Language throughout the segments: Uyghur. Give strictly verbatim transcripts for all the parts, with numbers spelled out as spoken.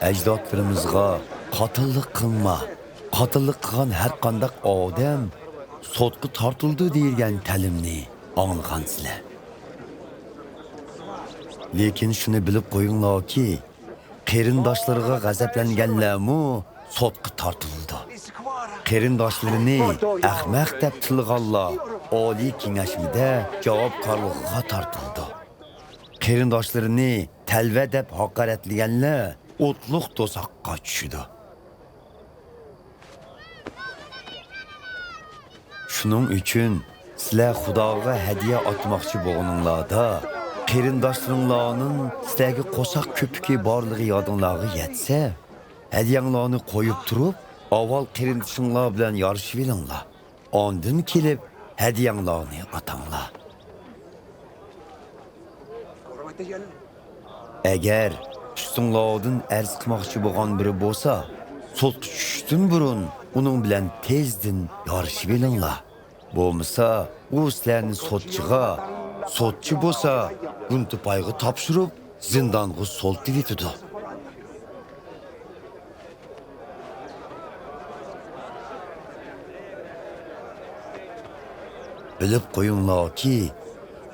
ئەجدادلىرىمىزغا «قاتىللىق قىلما، قاتىللىق قىلغان ھەر قانداق ئادەم سوتقا تارتىلىدۇ» دېيىلگەن تەلىمنى ئاڭلىغانسىلەر. لېكىن شۇنى بىلىپ قويۇڭلاركى، قېرىنداشلىرىغا غەزەپلەنگەنلەرمۇ سوتقا تارتىلىدۇ. قېرىنداشلىرىنى ئەخمەق دەپ تىللىغانلار ئالىي كېڭەشمىدە جاۋابكارلىقىغا تارتىلىدۇ. قېرىنداشلىرىنى تەلۋە دەپ ھاقارەتلىگەنلەر ئوتلۇق دوزاخقا چۈشىدۇ. شۇنىڭ ئۈچۈن سىلەر خۇداغا ھەدىيە ئاتماقچى بولغىنىڭلاردا، قېرىنداشلىرىڭلارنىڭ سىلەرگە قورساق كۆپۈكى بارلىقى يادىڭلارغا يەتسە، ھەدىيەڭلارنى قويۇپ تۇرۇپ، ئاۋۋال قېرىندىشىڭلار بىلەن يارىشىۋېلىڭلار. ئاندىن كېلىپ ھەدىيەڭلارنى ئاتاڭلار. ئەگەر ئۈستۈڭلاردىن ئەرز قىلماقچى بولغان بىرى بولسا، سوتقا چۈشۈشتىن بۇرۇن ئۇنىڭ بىلەن تېزدىن يارىشىۋېلىڭلار. بولمىسا، ئۇ سىلەرنى سوتچىغا، سوتچى بولسا گۇنتىپايغا تاپشۇرۇپ، زىندانغا سولىتىۋېتىدۇ. بىلىپ قويۇڭلاركى،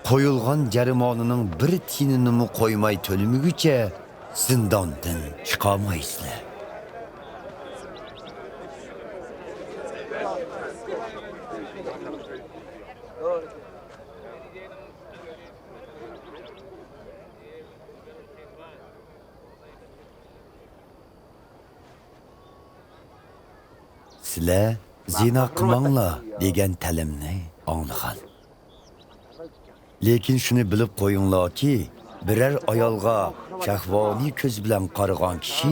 قويۇلغان جەرىمانىنىڭ بىر تىيىنىنىمۇ قويماي تۆلىمىگۈچە زىنداندىن چىقالمايسىلەر. سىلەر «زىنا قىلماڭلار» دېگەن تەلىمنى ئاڭلىغان. لېكىن شۇنى بىلىپ قويۇڭلاركى، بىرەر ئايالغا شەھۋانىي كۆز بىلەن قارىغان كىشى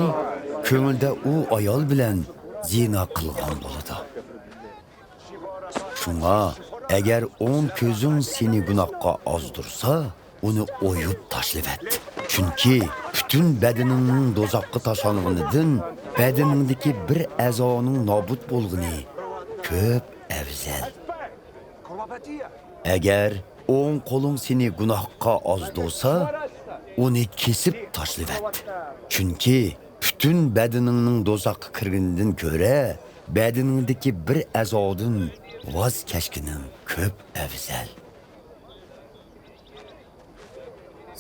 كۆڭلىدە ئۇ ئايال بىلەن زىنا قىلغان بولىدۇ. شۇڭا، ئەگەر ئوڭ كۆزۈڭ سېنى گۇناھقا ئازدۇرسا، ئۇنى ئويۇپ تاشلىۋەت. چۈنكى پۈتۈن بەدىنىڭنىڭ دوزاخقا تاشلانغىنىدىن بەدىنىڭدىكى بىر ئەزانىڭ نابۇت بولغىنى كۆپ ئەۋزەل. ئەگەر ئوڭ قولۇڭ سېنى گۇناھقا ئازدۇرسا، ئۇنى كېسىپ تاشلىۋەت. چۈنكى پۈتۈن بەدىنىڭنىڭ دوزاخقا كىرگىنىدىن كۆرە، بەدىنىڭدىكى بىر ئەزادىن ۋاز كەچكىنىڭ كۆپ ئەۋزەل.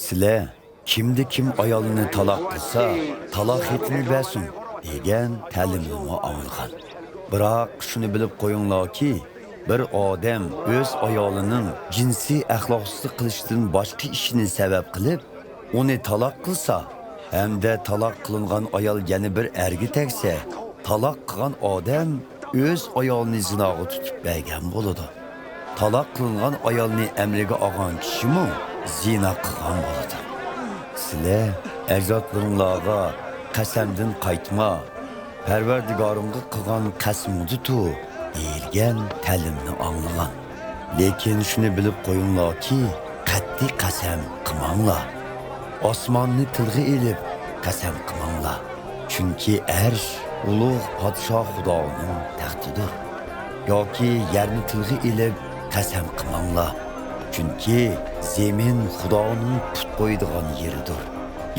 سىلەر «كىمدە كىم ئايالىنى تالاق قىلسا، تالاق خېتىنى بەرسۇن» دېگەن تەلىمنىمۇ ئاڭلىغان. بىراق، شۇنى بىلىپ قويۇڭلاركى، بىر ئادەم ئۆز ئايالىنىڭ جىنسىي ئەخلاقسىزلىق قىلىشىدىن باشقا ئىشىنى سەۋەب قىلىپ، ئۇنى تالاق قىلسا، ھەمدە تالاق قىلىنغان ئايال يەنە بىر ئەرگە تەگسە، تالاق قىلغان ئادەم ئۆز ئايالىنى زىناغا تۇتۇپ بەرگەن بولىدۇ. تالاق قىلىنغان ئايالنى ئەمرىگە ئالغان كىشىمۇ زىنا قىلغان بولىدۇ. سىلەر ئەجدادلىرىڭلارغا «قەسەمدىن قايتما، پەرۋەردىگارىڭغا قىلغان قەسىمىڭدە تۇر» دېيىلگەن تەلىمنى ئاڭلىغان. لېكىن شۇنى بىلىپ قويۇڭلاركى، قەتئىي قەسەم قىلماڭلار. ئاسماننى تىلغا ئېلىپ قەسەم قىلماڭلار، چۈنكى ئەرش ئۇلۇغ پادىشاھ خۇدانىڭ تەختىدۇر. ياكى يەرنى تىلغا ئېلىپ قەسەم قىلماڭلار، چۈنكى زېمىن خۇدانىڭ پۇت قويىدىغان يېرىدۇر.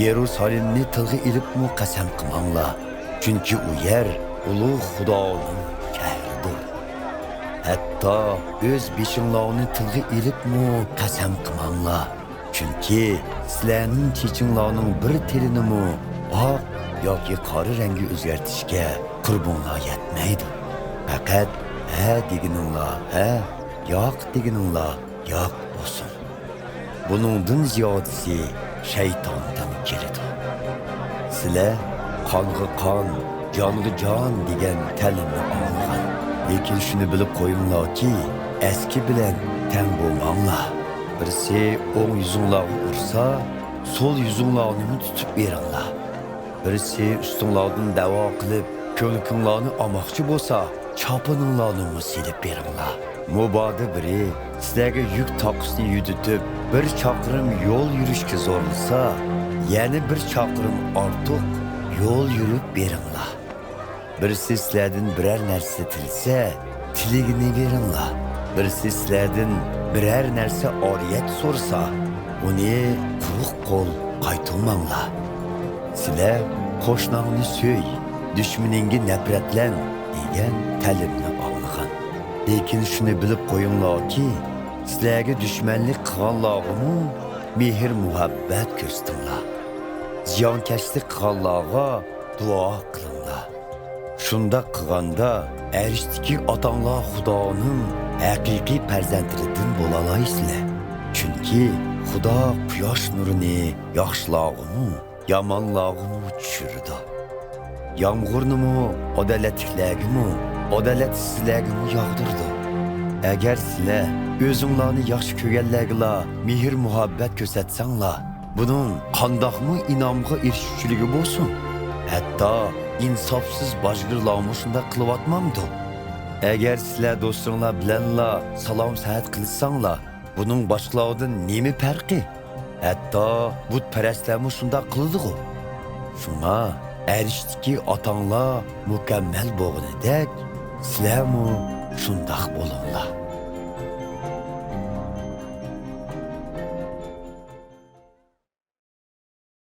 يېرۇسالېمنى تىلغا ئېلىپمۇ قەسەم قىلماڭلار، چۈنكى ئۇ يەر ئۇلۇغ خۇدانىڭ شەھىرىدۇر. ھەتتا ئۆز بېشىڭلارنى تىلغا ئېلىپمۇ قەسەم قىلماڭلار، چۈنكى سىلەرنىڭ چېچىڭلارنىڭ بىر تېلىنىمۇ ئاق ياكى قارا رەڭگە ئۆزگەرتىشكە قۇربۇڭلار يەتمەيدۇ. پەقەت «ھە» دېگىنىڭلار ھە، «ياق» دېگىنىڭلار ياق بولسۇن. بۇنىڭدىن زىيادىسى شەيتاندىن كېلىدۇ. سىلەر «قانغا قان، جانغا جان» دېگەن تەلىمنى ئاڭلىغان. لېكىن شۇنى بىلىپ قويۇڭلاركى، ئەسكى بىلەن تەڭ بولماڭلار. بىرسى ئوڭ يۈزۈڭلارغا ئۇرسا، سول يۈزۈڭلارنىمۇ تۇتۇپ بېرىڭلار. بىرسى ئۈستۈڭلاردىن دەۋا قىلىپ، كۆڭلىكىڭلارنى ئالماقچى بولسا، چاپىنىڭلارنىمۇ سېلىپ بېرىڭلار. مۇبادا بىرى سىلەرگە يۈك تاقىسىنى يۈدۈتۈپ، بىر چاقىرىم يول يۈرۈشكە زورلىسا، يەنە بىر چاقىرىم ئارتۇق يول يۈرۈپ بېرىڭلار. بىرسى سىلەردىن بىرەر نەرسە تىلىسە، تىلىگىنى بېرىڭلار. بىرسى سىلەردىن بىرەر نەرسە ئارىيەت سورىسا، ئۇنى قۇرۇق قول قايتۇرماڭلار. سىلەر «قوشناڭنى سۆي، دۈشمىنىڭگە نەپرەتلەن» دېگەن تەلىمنى ئاڭلىغان. لېكىن شۇنى بىلىپ قويۇڭلاركى، سىلەرگە دۈشمەنلىك قىلغانلارغىمۇ مېھىر-مۇھەببەت كۆرسىتىڭلار. زىيانكەشلىك قىلغانلارغا دۇئا قىلىڭلار. شۇنداق قىلغاندا، ئەرشتىكى ئاتاڭلار خۇدانىڭ ھەقىقىي پەرزەنتلىرىدىن بولالايسىلەر. چۈنكى خۇدا قۇياش نۇرىنى ياخشىلارغىمۇ، يامانلارغىمۇ چۈشۈرىدۇ. يامغۇرنىمۇ ئادالەتلىكلەرگىمۇ، ئادالەتسىزلەرگىمۇ ياغدۇرىدۇ. ئەگەر سىلەر ئۆزۈڭلارنى ياخشى كۆرگەنلەرگىلا مېھىر-مۇھەببەت كۆرسەتسەڭلار، بۇنىڭ قانداقمۇ ئىنئامغا ئېرىشىشچىلىكى بولسۇن؟ ھەتتا ئىنساپسىز باجگىرلارمۇ شۇنداق قىلىۋاتمامدۇ؟ ئەگەر سىلەر دوستۇڭلار بىلەنلا سالام-سەھەت قىلىشساڭلار، بۇنىڭ باشقىلاردىن نېمە پەرقى؟ ھەتتا بۇتپەرەسلەرمۇ شۇنداق قىلىدىغۇ؟ شۇڭا ئەرشتىكى ئاتاڭلار مۇكەممەل بولغىنىدەك، سىلەرمۇ شۇنداق بولۇڭلار.